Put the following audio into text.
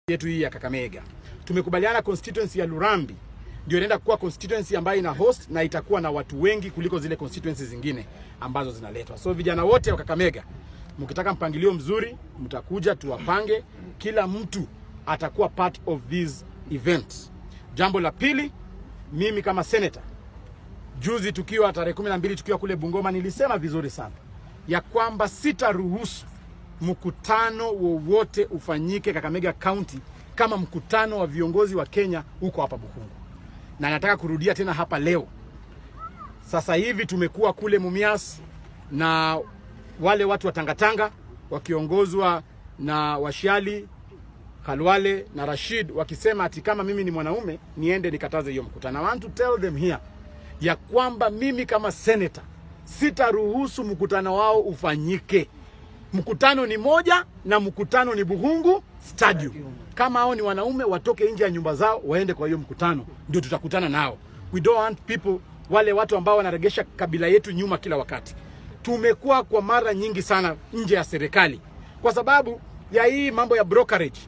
Yetu hii ya Kakamega. Tumekubaliana constituency ya Lurambi ndio inaenda kuwa constituency ambayo ina host na itakuwa na watu wengi kuliko zile constituency zingine ambazo zinaletwa. So vijana wote wa Kakamega, mkitaka mpangilio mzuri, mtakuja tuwapange, kila mtu atakuwa part of this event. Jambo la pili, mimi kama senator, juzi tukiwa tarehe 12 tukiwa kule Bungoma, nilisema vizuri sana ya kwamba sitaruhusu mkutano wowote ufanyike Kakamega County kama mkutano wa viongozi wa Kenya huko hapa Bukhungu, na nataka kurudia tena hapa leo. Sasa hivi tumekuwa kule Mumias na wale watu wa Tangatanga wakiongozwa na Washiali, Khalwale na Rashid wakisema ati kama mimi ni mwanaume niende nikataze hiyo mkutano. I want to tell them here ya kwamba mimi kama senator sitaruhusu mkutano wao ufanyike. Mkutano ni moja na mkutano ni Bukhungu Stadium. Kama hao ni wanaume watoke nje ya nyumba zao waende kwa hiyo mkutano, ndio tutakutana nao. We don't want people, wale watu ambao wanaregesha kabila yetu nyuma kila wakati. Tumekuwa kwa mara nyingi sana nje ya serikali kwa sababu ya hii mambo ya brokerage.